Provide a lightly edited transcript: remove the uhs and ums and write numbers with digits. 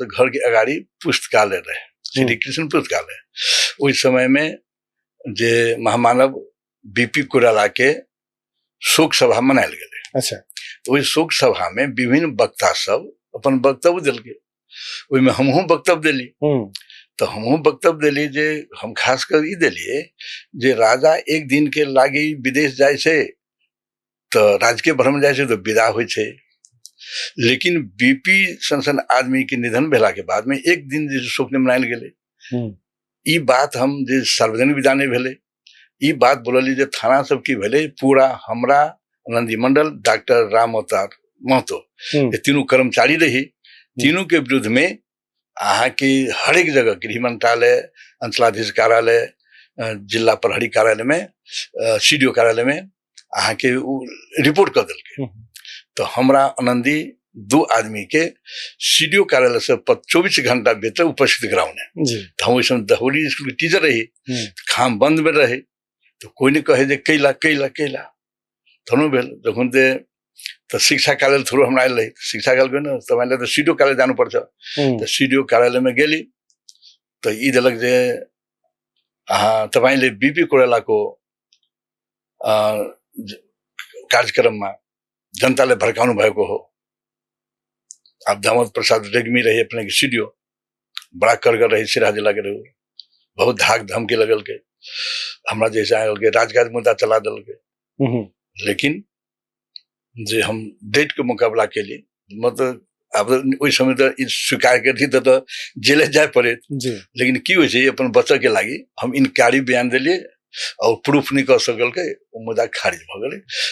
तऽ घरके अगाडि पुस्तकालय रहे, श्री कृष्ण पुस्तकालय। ओहि समयमे जे महामानव बीपी कोइरालाके शोक सभा मनायल गेलै। तऽ ओहि शोक सभामे विभिन्न वक्ता सब अपन वक्तव्य देलकै, ओहिमे हमहूँ वक्तव्य देली। तऽ हमहूँ वक्तव्य देली जे हम खास कर ई देलियै जे राजा एक दिनके लागी विदेश जाइ छै तऽ राजकीय भ्रमण जाइ छै तऽ विदा होइ छै, लेकिन बीपी सन सन आदमीके निधन भेलाके बादमे एक दिन जे शोक नहि मनायल गेलै। ई बात हम जे सार्वजनिक विदा नहि भेलै, ई बात बोलली जे थाना सब की भेलै पूरा हमरा आनंदी मंडल, डॉक्टर राम अवतार महतो, ये तीनू कर्मचारी रही, तीनू के विरुद्ध में अहाँके हरेक जगह गृह मंत्रालय, अंचलाधीश कार्यालय, जिला प्रहरी कार्यालय में, सी डी ओ कार्यालय में अहाँके ओ रिपोर्ट कऽ देलकै। तऽ हमरा आनंदी दू आदमी के सी डी ओ कार्यालय से 24 घंटा भीतर उपस्थित कराउने। तऽ हम ओहि समय दहोली स्कूल के टीचर रही, खाम बंद में रहे, तऽ कोई नहीं कहे जे कैला कैला कैला। तहनो भेल जखन जे तऽ शिक्षा कार्यालय थ्रू हमरा आयल रही, शिक्षा कार्यालय ने तऽ मानि लिअ तऽ सी डी ओ कार्यालय जानु पड़छ। तऽ सी डी ओ कार्यालयमे गेली तऽ ई देलक जे अहाँ तपाईँले बीपी कोइरालाको कार्यक्रममा जनताले भड्काउनु भएको हो। अब दामोदर प्रसाद रेग्मी रहे अपने के सी डी ओ, बड़ा करगर रहे, सिराहा जिला के रहे, बहुत धाक धमकी लगल के हमरा जैसे आयल के राजकाज मुद्दा चला देलकै। लेकिन जे हम डेट के मुकाबला केली, मतलब आब ओहि समय तऽ ई स्वीकार करती तऽ जेले जाय पड़े। लेकिन की होइ छै, अपन बचऽ के लागि हम इनकारी बयान देलियै और प्रूफ नहि कऽ सकलकै, ओ मुद्दा खारिज भऽ गेलै।